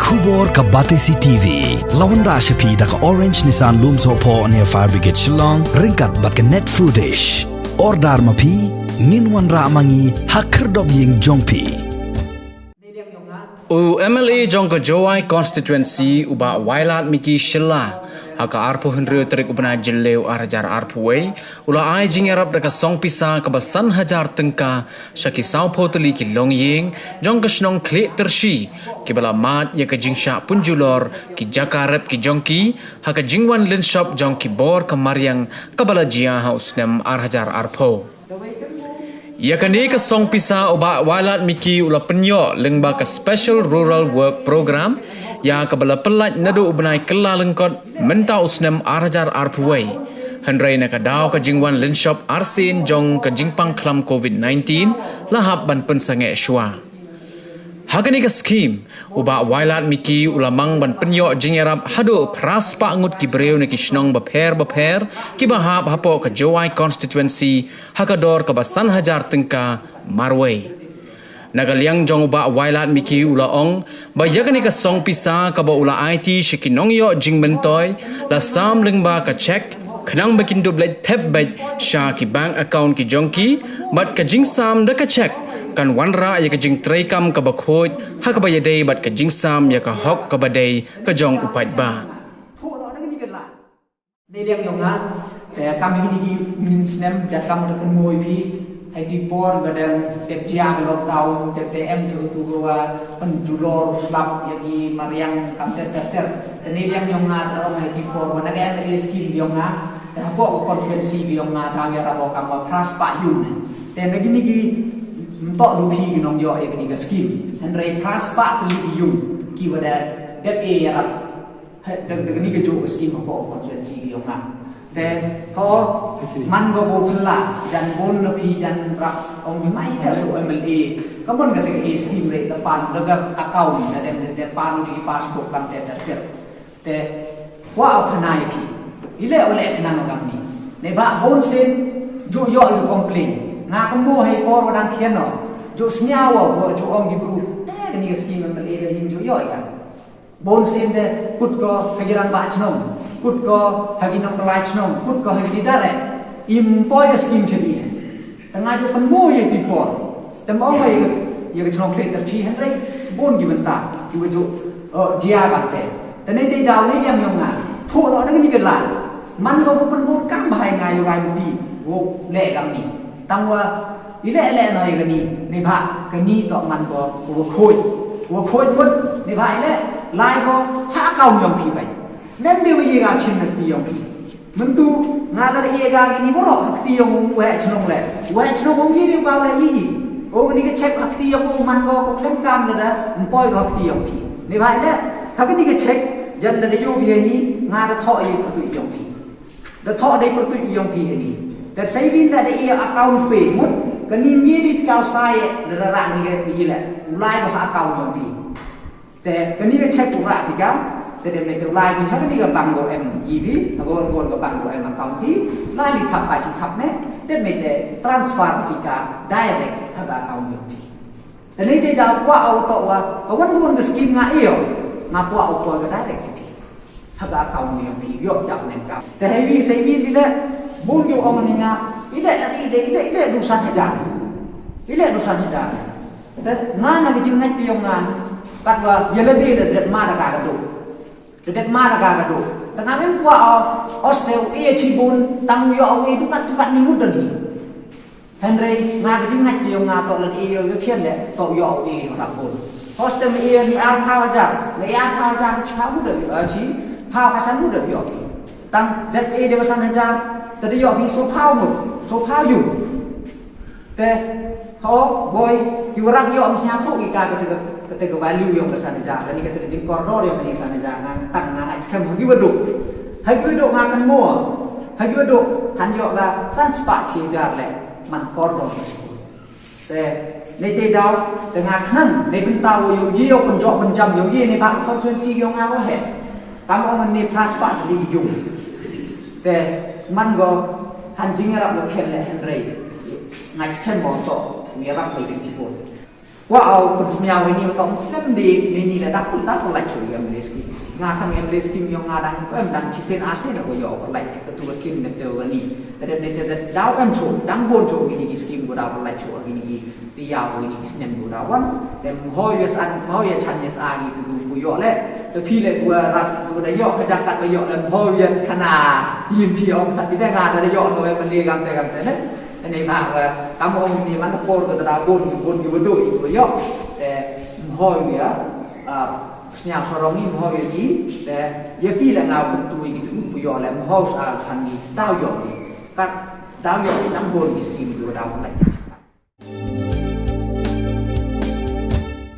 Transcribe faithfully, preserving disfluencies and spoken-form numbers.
Khubor ka Batesi T V la wanrah sha phi da ka Orange Nissan Lumsohphoh near Fire Brigade Shillong ryngkat bad ka Net Foodish. Order ma phi, ngin wanrah ma ngi ha khyrdop ïing jong phi. U M L A jong ka Jowai Constituency u Bah Wailadmiki Shylla ha ka arphew hynriew tarik u bnai Jylliew ar hajar arphew wei u la ai jingïarap da ka song pisa kaba san hajar tyngka sha ki sawphew tylli ki longïing jong ka shnong Khliehtyrshi kiba la mad ïa ka jingshah pynjulor ki jaka rep ki jong ki ha ka jingwan lynshop jong ki bor ka mariang kaba la jia ha u snem ar hajar arphew. Ïa kane ka song pisa u Bah Wailadmiki u la pynïoh lyngba ka Special Rural Work Program ïa kaba la pyllait naduh u bnai Kyllalyngkot mynta u snem ar hajar arphew wei. Hynrei na ka daw ka jingwan lynshop arsien jong ka jingpang khlam covid nineteen la hap ban pynsangeh shuwa. Ha kane ka skhim, u Bah Wailadmiki u la mang ban pynïoh jingïarap haduh phra spah ngut ki briew na ki shnong bapher bapher kiba hap hapoh ka Jowai Constituency ha ka dor kaba san hajar tyngka marwei. Na ka liang jong u Bah Wailadmiki u la ong ba ïa kane ka song pisa kaba u la aiti sha ki nongïoh jingmyntoi la sam lyngba ka cheque khnang ba kin dup leit thep beit sha ki bank account ki jong ki bad ka jingsam da ka cheque kan wanrah ïa ka jingtreikam kaba khuid ha kaba ïadei bad ka jingsam ïa ka hok kaba dei ka jong u paidbah. Dei liang jong nga, te kam hi ni ki min snem, jat kam da kan moi phi, hai ki por ba dang tep jia ka lockdown, tep te em sa tu ko wa pen julor slap ïa ki mariang kam ter ter ter. Te ni liang jong nga, te ong hai ki por ba na ka M L A scheme jong nga, te hapoh ka constituency jong nga, ta ïa rabo kam wa phra spah ïung ne. Te na ki ni ki mtok du phi ki nongïoh ïa ki ni ka scheme. Hynrei phra spah tylli ki ïung ki wa da dep e ïa rap. He, da, da kani ka juh ka skim hapoh constituency ka jong nga. Te, ho, man ko ko phylla, jan bun na phi jan rap, ong phi mai da ko M L A. Ka mon ka te ka skim re, da pan, da ka account, da dem, da, da pan di passbook kan te da ter. Te, wa o phanai phi. Ile o le khnang kam ni. Ne ba bun sin, juh ïoh ïa complain. Nga ka mo hai por wa dang khian no. Juh sñiaw wa, wa juh ong ki bru. Te, kani ka skim M L A da him juh ïoh ïa kan. Bun sien te kut ko ha ki rangbah chnong, kut ko ha ki nongpynlait chnong, kut ko ha ki dare. Im poi ka skim cheni. Tang nga ju pynmo ïa ki por. Te mo ong ïa ka chnong Khliehtyrshi hynrei bun ki bynta ki wa ju, eh, jia bante. Te nei te daw nei liang yong nga. Phu lo dang ni ka la. Man ko bu pynbun kam bahai nga ïa rai mti. Wo le kam ni. Tang wa Ile ile no ïa kani, ni ba kani to man ko wa khuid. Wa khuid mut, ni ba ile, lai ko ha account yong phi bai. Mem de wi ga chin na ti yong phi. Mentu, nga da ïa ga kini borok ha ti yong u wei chnong le. Wei chnong ong ni ba la yi. Ong ni ka check ha ti yong u man ko ko klem kam le da, mpoi ko ha ti yong phi. Ni ba ile, ha kani ka check, jan le da yu bi ni, nga da tho ïa ha ti yong phi. Da thoh dei pyrtuit ïong phi hani. Te sei bin da dei ïa account pay mut kani mi di tau sai da ra ni ga ni le. Ulai ko ha account ïong phi. Te kani ga check ura phi ka. Te dem ne te ulai phi ha kani ga bank go em i phi. Ago go ga bank go em account phi. Lai li thap pa chi thap ne. Te me te transfer phi ka direct ha ga account ïong phi. Te nei te da kwah o to wa ka wan wan ka skim nga ïo. Nga kwah o ko ga direct phi. Ha ka account ni yong phi, ïoh jap nen kam. Te hei wi sei wi ile, bun yu ong ni nga, ile, ile, ile, ile du san hajar. Ile du san hajar. Te nga na ka jingngeit phi yong nga, kat wa, ya le de le det ma da ka ka du. Te det ma da ka ka du. Te nga men kwa o, os te u e chi bun, tang yu ong e du kat, du kat ni mut da ni. Hynrei nga ka jingngeit ïa nga to lad ïa ïa khian le to ïoh ïa ïa rap bun. Hostel me ïa ni ar phaw hajar, me ïa ar phaw hajar chi phaw muda ïoh chi phaw ka san muda ïoh. Tang jait ïa de san hajar, te de ïoh phi so phaw mut, so phaw yu. Te ho boy, ïa rap ïoh msnya thu ïa ka ka te ka value ïoh ka san hajar, ka ni ka te ka jingkordor ïoh ka ni san hajar, nga tang nga ngai skhem ha ki waduk. Ha ki waduk nga kan mo. Ha ki waduk han ïoh la san spah chi hajar le. Man kordor. Te, ne te daw, te nga khnang, ne bynta wo yo ye yo pynjok pynjam yo ye ne ba constituency yo nga wo he. Kam ong ne phra spah li yung. Te, man go, han jingïarap lo khen le hynrei. Ngai skhem mo so, ngi rap ko jingchipon. Kwah u pynsngew ïa ini, u tong slem de, ïa ini la dap, dap pyllait shuh ïa MLA scheme. Nga tang MLA scheme ïong nga dang em dang shisien arsien la ko ïoh pyllait ka tu ka kin ne te ka ni. Te dei te dei daw em shuh, dang bun shuh ïa ini ki scheme ko daw pyllait shuh ïa ini ki, te ïa ïa ini ki snem ko daw wan. Te mhoi ïa san, mhoi ïa chan ïa sa ngi tu pu ïoh le. Te phi le ko rat ko da ïoh ka jaka ka ïoh le mhoi ïa kana yin phi ong sa phi te nga da ïoh to MLA gam te gam te ne. Ani ba ka mo ong ni man por ko da bun ki bun ki wadu i ko ïoh. Te mhoi ïa, ah, snya sorong ni mhoi ïa ni. Te ïa ki la nga pun tu i ki tu pu ïoh le mhoi sa san ni daw ïoh ni. Ka daw ïoh ni nang bun ki scheme ko daw na.